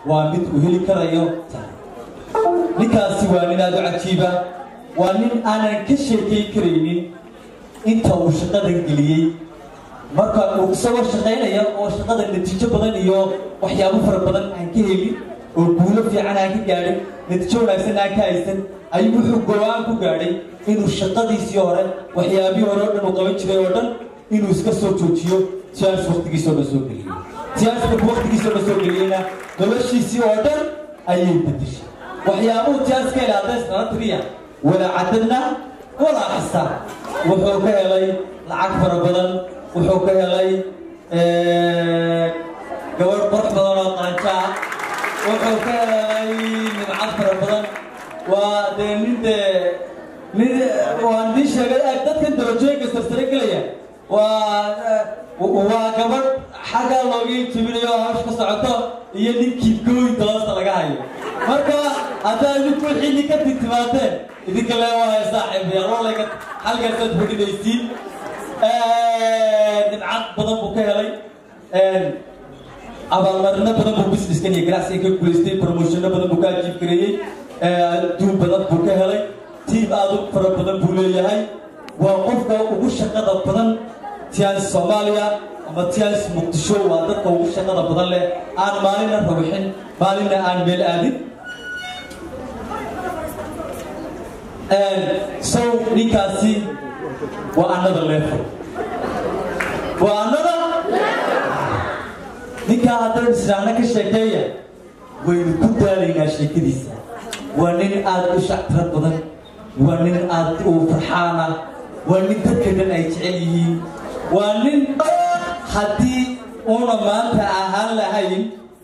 Waa mid uu heli karayo tahay. Ninkaasi waa nin aada u cajiiba, waa nin aanan ka sheekayn karaynin inta uu shaqadan geliyey. Marka uu isagoo shaqaynaya oo shaqada natiijo badan iyo waxyaabo fara badan aan ka helin oo guulo fiican aan ka gaadhin, natiijo wanaagsan aan ka haysan, ayuu wuxuu go'aan ku gaadhay inuu shaqadiisii hore, waxyaabihii hore oo dhan uu qaban jiray oo dhan, inuu iska soo joojiyo. Tiyaas waqtigiisa oo dhan soo geliyey. Tiyaas markuu waqtigiisa oo dhan soo geliyeyna, noloshiisii oo dhan ayay bedeshay. Waxyaabuhu tiyaas ka helay hadday isnala tiriya, walaa cadadna walaa xisaab. Wuxuu ka helay lacag fara badan, wuxuu ka helay gabadh qurux badan oo qalanjo ah, wuxuu ka helay nimcad fara badan. Waa dee nin, dee nin waan idiin sheegay, dadkan darajooyinka sarsare gelaya waa gabadh xaggaa looga jebinayo oo hawsh ka socoto iyo ninkii gooyinta hoosta laga hayo. Marka haddaa idinku wixii ka tintimaadeen idinka lee waayo, saaxiibayaal, walayga halkaasaad fadhinaysiin. Nimcad badan buu ka helay, abaalmarino badan buu businesskan iyo ganacsiga ka guulaystay, promotionno badan buu ka achieve gareeyey, adduun badan buu ka helay, team aad u fara badan buu leeyahay. Waa qofka ugu shaqada badan Tiens Soomaaliya ama Tiens Muqdisho. Waa dadka ugu shaqada badan leh, aan maalina rawixin, maalina aan meel aadin. So ninkaasi waa another level, waa another. Ninkaa haddaan israacna ka sheekeeya, waynu ku daalaynaa sheekadiisa. Waa nin aad u shactiro badan, waa nin aad u farxaana, waa nin dadka dhan ay jecel yihiin, waa nin haddii uuna maanta ahaan lahayn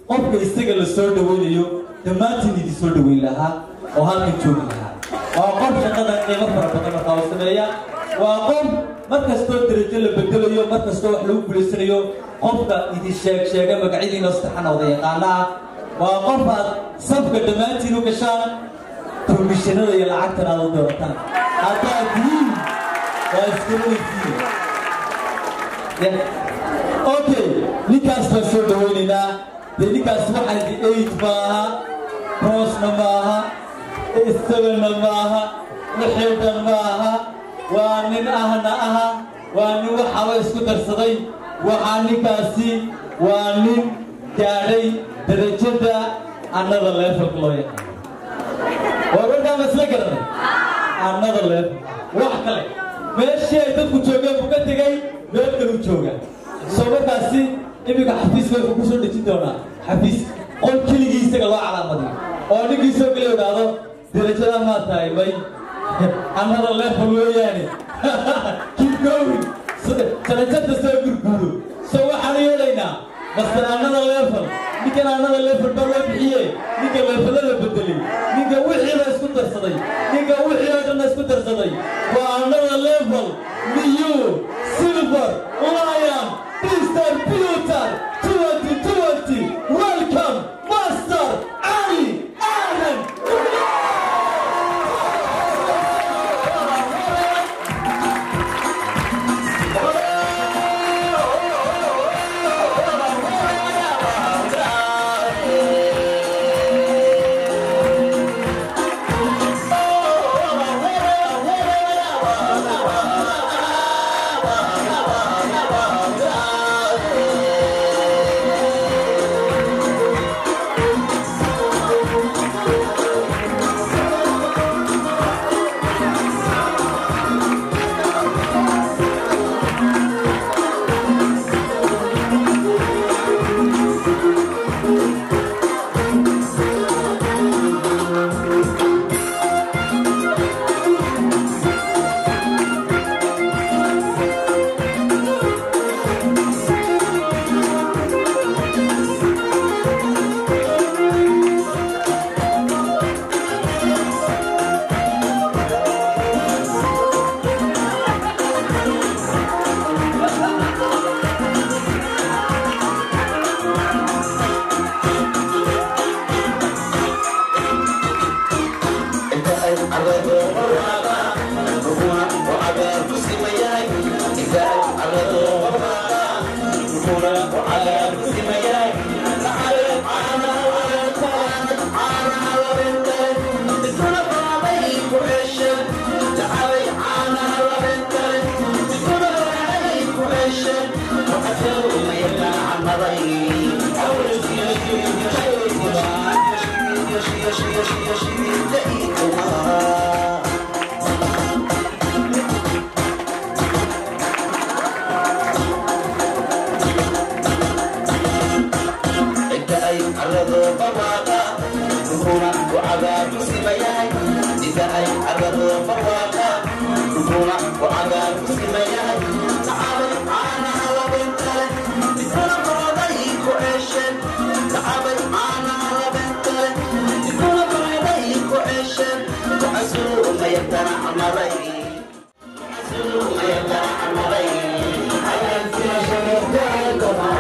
qofka isaga la soo dhawaynayo, dhammaantiin idin soo dhawayn lahaa oo halkan joogi lahaa. Waa qof shaqada qiimo fara badan markaa u sameeya. Waa qof mar kastoo darajo la bedelayo, mar kastoo wax lagu guulaysanayo, qofka idin sheeg sheega magacyadiina saddexan wada yaqaana ah. Waa qof aad safka dhammaantiin u gashaan, komishanada iyo lacagtan aad u doorataan haddaad tihiin, waa iskaranaysiin. Okay, ninkaas baan soo dhawaynaynaa. Dee ninkaas waxaan idi eight maaha, crossna maaha, sevenna maaha, wixii dhan maaha. Waa nin ahna aha, waa nin waxaaba isku darsaday. Waxaa ninkaasi waa nin gaadhay darajada another levelka loo yaqaano. Waa warkaa ma isla garanay? Another level, wax kale. Meeshii ay dadku joogeen buu ka tegey, meel kaluu joogaa. Soo markaasi iminka xafiiska wuxuu kusoo dhejin doonaa xafiis qol keligii isaga loo calaamadiyo, oo ninkii soo gelay idhaahdo, "Darajadaa maa tahay?" "May, another level weeyaane, keep going." Darajada soo gurguuro. So waxaan yeelaynaa master another level. Ninkan another level baa loo bixiye, ninka levelada bedelay, ninka wixiiba isku darsaday, ninka wixii oo dhanna isku darsaday, waa another level new silver lion distributor 2020. Welcome, Master Ali Aadan. Shiishiyo shibiibta ii tumaa. Inta ay carradu barwaaqa, dhulkuna u cagaar ku simayahay. Inta ay carradu barwaaqa, dhulkuna u cagaar ku simayahay. Nacabay caanaha labeenta leh, midkuna barooday ku ceesheen. Nacabay caanaha labeenta leh, midkuna barooday ku ceesheen. Ku casuumayantana camalay, ku casuumayantana camalay. Ayaan sida shabeerteedama.